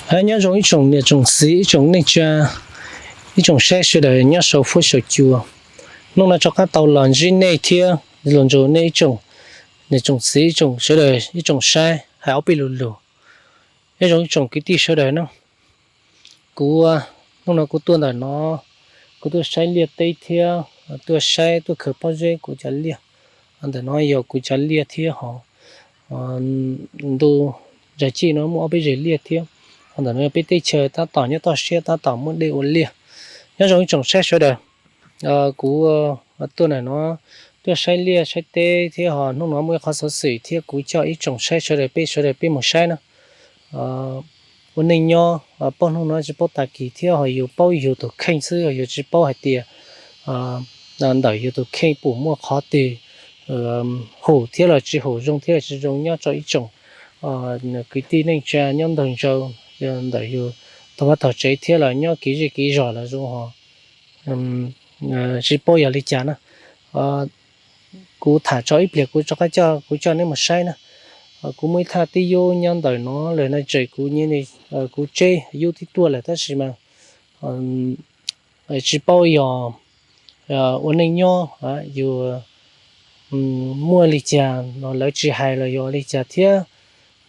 Hais nyob zoo ib tsoom niam tsoom txiv, ib tsoom neej tsa, ib tsoom saib sawv daws nyob saum fuab saum cua. Hnub no rov qab tau los ntsib nej thiab los nrog nej ib tsoom niam tsoom txiv, ib tsoom sawv daws, ib tsoom saib hais ob peb lo lus. Nyob zoo ib tsoom kwv tij sawv daws na. Kuv, hnub no kuv tuaj ntawm no, kuv tuaj saib liaj teb thiab tuaj saib, tuaj khaws pob zeb kuv cov liaj. Ntawm no yog kuv cov liaj thiab ho ntu ntsa cij no muaj ob peb zeg liaj thiab. Ho ntawm no yog peb teb chaws tab tom nyob toj siab, tab tom muaj dej ua liaj. Nyob zoo ib tsoom saib sawv daws, kuv tuaj ntawm no tuaj saib liaj saib teb thiab ho hnub no muaj ib qhov xov xwm thiab kuv coj ib tsoom saib sawv daws, peb sawv daws peb mus saib na. Ua neej nyob paub hnub no tsis paub tag kis thiab ho yus paub yus tus kheej xwb, ho yus tsis paub hais tias ntawm yus tus kheej puas muaj qhov twg hum thiab los tsis hum, zoo thiab los tsis zoo nyob rau ib tsoom kwv tij neej tsa nyob ntaug ntsaug ntawm yus tog vaj tog tsev thiab los nyob kev zej kev zos los zoo ho tsis paub yog li cas na. Kuv tham tso ib pliag kuv rov qab coj, kuv coj neb mus saib na. Kuv muaj ib thaj tib yub nyob ntawm no lawm no, tseg kuv, kuv tseb yub tib tuaj lawm tab sis mas tsis paub yog ua neej nyob yus muaj li cas no lawv tsis hais los yog ua li cas thiab,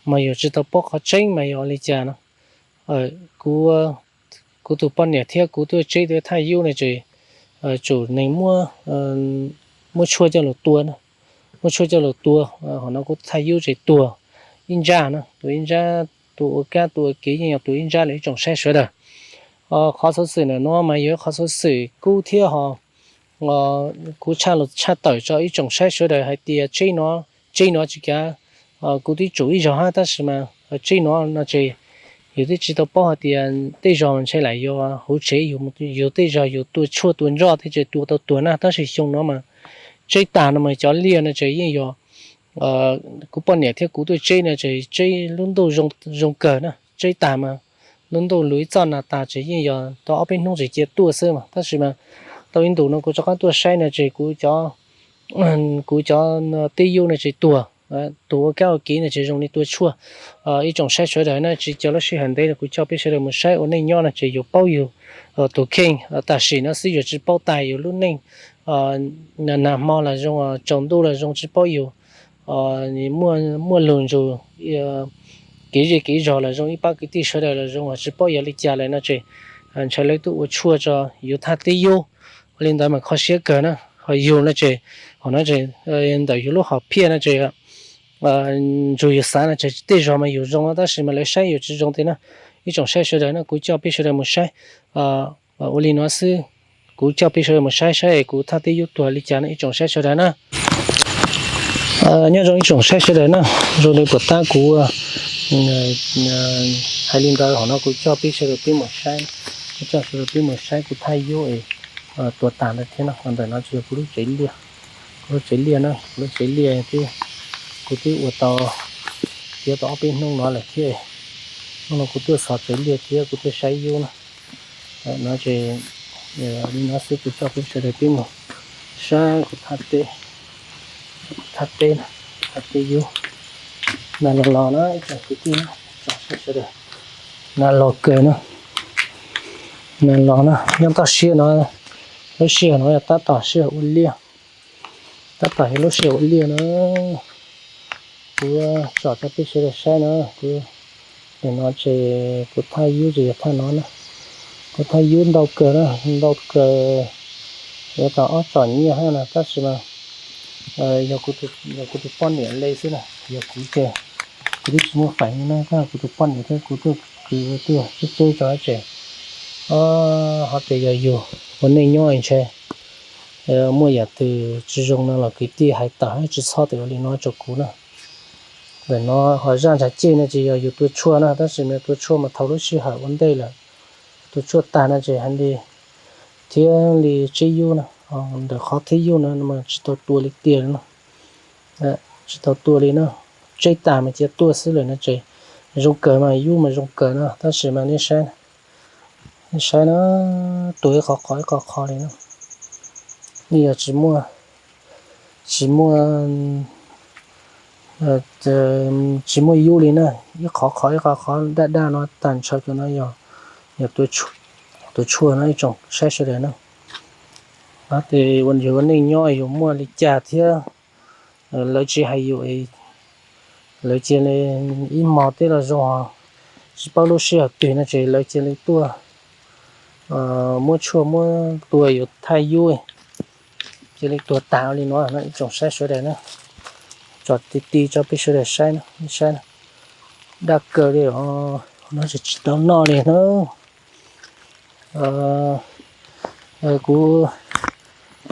mas yus tsis tau paub qhov tseeb mas yog ua li cas no. Kuv, kuv tus poj niam thiab kuv tuaj tseb tus thaj yub no ces tsum neeg muab tshuaj coj los tua, muab tshuaj coj los tua. Ho no kuv thaj yub ces tuag ib ntsab na, tuag ib ntsab, tua ua kab tua ua kev yeej yog tuag ib ntsab lawm ib tsoom saib sawv daws. Qhov xov xwm ntawm no mas yog qhov xov xwm kub thiab ho kuv tshaj los tshaj tawm tso ib tsoom saib sawv daws hais tias tseb no, tseb no tsis kav, kuv twb tsum ib zaug hab tab sis mas tseb no no ces yus twb tsis tau paub hais tias tej zaum ntshe lam yog hauv tsev yus tej zaug yus tua tshuaj tua nroj thiab ces tua tau tuag na, tab sis xyoo no mas tseb tag no mas cov liaj no ces yeej yog kuv poj niam thiab kuv tuaj tseb no ces tseb lub ntuj zoo kawg na, tseb tag mas lub ntuj lug ib txoj nag tag ces yeej yog tau ob peb hnub ces cia tuaj xwb mas, tab sis mas tau ib ntus no kuv rov qab tuaj saib no ces kuv cov tib yub no ces tuag, tuag ua kab ua kev no ces zoo li tua tshuaj. Ib tsoom saib sawv daws na, tsis cia lub sij hawm ntev no kuv coj peb sawv daws mus saib ua neej nyob no ces yus paub yus tus kheej tam sim no xwb, yus tsis paub tag yus lub neej nag hmo los zoo, tsaus ntuj los zoo, tsis paub yus muaj lug ntsug kev zej kev zog los zoo, ib pab kwv tij sawv daws los zoo, tsis paub yog li cas lawm no ces ntshai lawv tuaj ua tshuaj rau yus thaj tib yub. Ua li ntawd mas kho siab kawg na. Ho yus no ces, ho no ces ntawm yus lub hom phiaj no ces ntsug yus xav no ces tej zaug mas yus zoo tab sis mas lawv saib yus tsis zoo tiag na. Ib tsoom saib sawv daws na, kuv coj peb sawv daws mus saib ua li no xwb. Kuv coj peb sawv daws mus saib saib kuv thaj tib yub tuag li cas no ib tsoom saib sawv daws na. Nyob zoo ib tsoom saib sawv daws na, zoo li puas tab kuv hais li ntawd, ho no kuv coj peb sawv daws peb mus saib, kuv coj sawv daws peb mus saib kuv thaj yub es tuag tag ntawd thiab na. Ntawm no ces yog kuv lub tsev liaj, kuv lub tsev liaj na, kuv lub tsev liaj kuv twb ua tau, tiav tau ob peb hnub no lawm thiab. Hnub no kuv tuaj xov tsev liaj thiab kuv tuaj saib yub na. No ces li no xwb, kuv coj peb sawv daws peb mus saib kuv thaj teb, kuv thaj teb, thaj teb yub. Nag los los na ib tsoom kwv tij, sawv daws, nag los kawg na. Nag los na, nyob toj siab no, lub sij hawm no yog tab tom sij hawm ua liaj, tab tom yog lub sij hawm ua liaj na. Kuv tsom rau peb sawv daws saib na, kuv, nim no ces kuv thaj yub ces yog thaj no na. Kuv thaj yub ntau kawg na, ntau kawg, yuav tau ob tsom nyiaj hab na, tab sis mas yog kuv tus poj niam le xwb na, yog kuv ces kuv twb tsis muaj feem li na, kuv tus poj niam thiab kuv tuaj kwv tuaj tseb tseb rau hauv tsev. Ho tias yog yus ua neej nyob ntshe muaj yam twg tsis zoo no los kwv tij hais tawm, tsis txhob tias ua li no rau kuv na. Ntawm no ho zaj ntsha ceg no ces yog yus tua tshuaj na, tab sis mas tua tshuaj mas thaum lub sij hawm ua ntej lawm, tua tshuaj tag no ces hais li thiab li tseb yub na, ntawm qhov thib yub no mas tsis tau tua li tiag na. Tsis tau tua li na, tseb tag mas cia tuaj xwb lawm no ces zoo kawg mas, yub mas zoo kawg na, tab sis mas nej saib, nej saib na, tuag ib qho qho ib qho qho li na. Nej yog tsis muaj, tsis muaj tsis muaj yub li na, ib qhov qhov ib qhov qhov daj daj no tag ntshaw rau no yog, yog tua tshuaj no ib tsoom saib sawv daws na. Ces yus ua neej nyob yus muaj li cas thiab, lawv tsis hais yus, lawv cia li ib hmos tej los zoo, tsis paub lub sij hawm twg no ces lawv cia li tuaj muab tshuaj muab tua yus thaj yub, cia li tuag tas li no no ib tsoom saib sawv daws na. Tso ti ti tso peb sawv daws saib, saib daj kawg li os, no tsis tau noj li na. Kuv,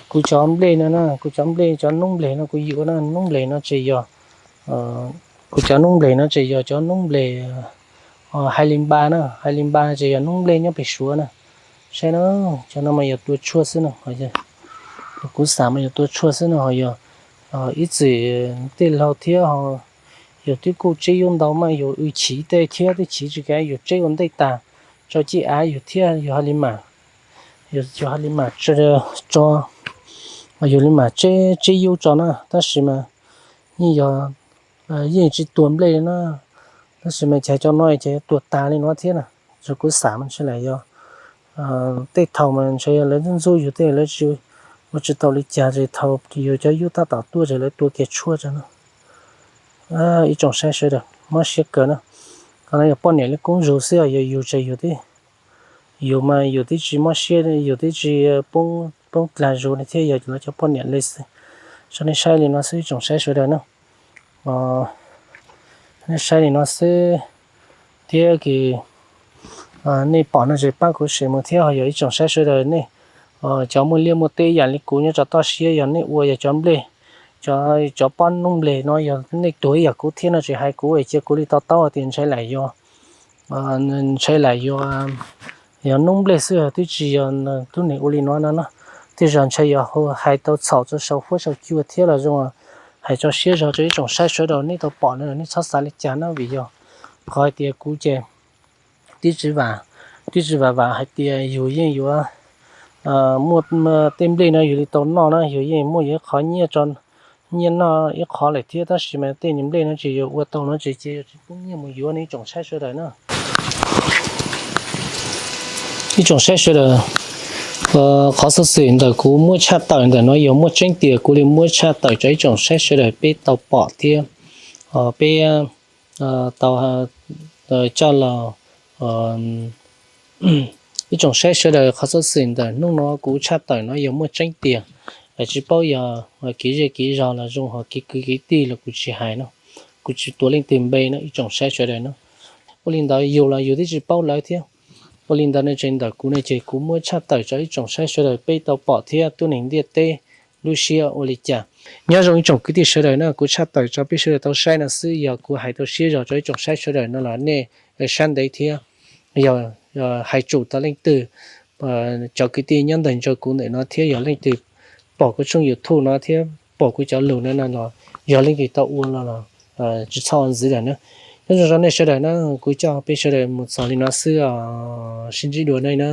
kuv cov nplej no na, kuv cov nplej, cov noob nplej no kuv yuav na, noob nplej no ces yog, kuv cov noob nplej no ces yog cov noob nplej hais li npa na, hais li npa ces yog noob nplej nyob pem Suav na. Saib na, cov no mas yog tua tshuaj xwb no, kuv xav mas yog tua tshuaj xwb no ho yog ib txwm tej laug thiab ho yus twb kuj tseb yub ntau mas yus w chiv tej thiab tej chiv tsis kav yus tseb ua ntej tas, tso cij av yus thiab yus hais li mas, yus hais li mas tso, yus li mas tseb tseb yub tso na, tab sis mas yeej yog, yeej tsis tuag nplej li na, tab sis mas cas cov no ces tuag tas li no thiab na. Tsuas kuv xav mas ntshe lam yog tej thaum mas ntshe yog lawv ntxub ntxub yus tej lawv tsis, ua tsis tau li cas ces thaum yus cov yub tab tom tuaj ces lawv tua kiag tshuaj tso na. Ib tsoom saib sawv daws mob siab kawg na. Qhov no yog poj niam li koob zus xwb, yog yus ces yus twb, yus mas yus twb tsis mob siab, yus twb tsis poob dlag zus li thiab, yog lawv cov poj niam li xwb. Tso nej saib li no xwb ib tsoom saib sawv daws na. Nej saib li no xwb thiab kis nej pom no ces pab kuv share mus thiab ho yog ib tsoom saib sawv daws nej cov muaj liaj muaj teb yam li kuv nyob rau toj siab yog nej ua yog cov nplej, cov, cov pob noob nplej no yog nej tuag ib yam kuv thiab no ces hais kuv cia kuv li to taub tias ntshe lam yog, ntshe lam yog, yog noob nplej xwb twb tsis yog tub neeg ua li no no na. Tej zaum ntshe yog hais tau txhaum rau saum huab saum cua thiab los zoo, hais tso siab zog rau ib tsoom saib sawv daws nej tau pom no nej txhob xav li cas na vim yog qhov hais tias kuv ces twb tsis vam, twb tsis vam vam hais tias yus yeej yuav muaj tej nplej no yus li tau noj na, yus yeej muaj yus ib qhov nyiaj, nyiaj noj ib qhov lawm thiab, tab sis mas tej niag nplej no ces yus ua tau no ces cia yus tsis poob nyiaj mus yuav ne ib tsoom saib sawv daws na. Ib tsoom saib sawv daws, qhov xov xwm ntawm kuv muab tshaj tawm ntawm no yog muaj tseeb tiag, kuv li muab tshaj tawm rau ib tsoom saib sawv daws peb tau pom thiab peb tau coj los, ib tsoom saib sawv daws, qhov xov xwm ntawm hnub no kuv tshaj tawm no yog muaj tseeb tiag, tsis paub yog kev zej kev zog los zoo ho kev kwv kev tij los kuv tsis hais no, kuv tsis tuav leej twg npe no ib tsoom saib sawv daws no. Ua li ntawd yus los yus twb tsis paub lawv thiab. Ua li ntawd no ces ntawm kuv no ces kuv muab tshaj tawm rau ib tsoom saib sawv daws peb tau pom thiab tub neeg ntiaj teb lub siab ua li cas. Nyob zoo ib tsoom kwv tij sawv daws na, kuv tshaj tawm rau peb sawv daws tau saib no xwb, yog kuv hais tau siab zog rau ib tsoom saib sawv daws no los nej sab ntev thiab, yog hais tsum tau leej twg, cov kwv tij nyob ntawm ntsa kuv ntawm no thiab yog leej twg pom kuv tshooj YouTube no thiab pom kuv cov lus no no los yog leej twg tau ua no los tsis txhob ua ntxiv lawm na. Nyob zoo nej sawv daws na, kuv coj peb sawv daws mus txog li no xwb, sib ntsib dua nej na.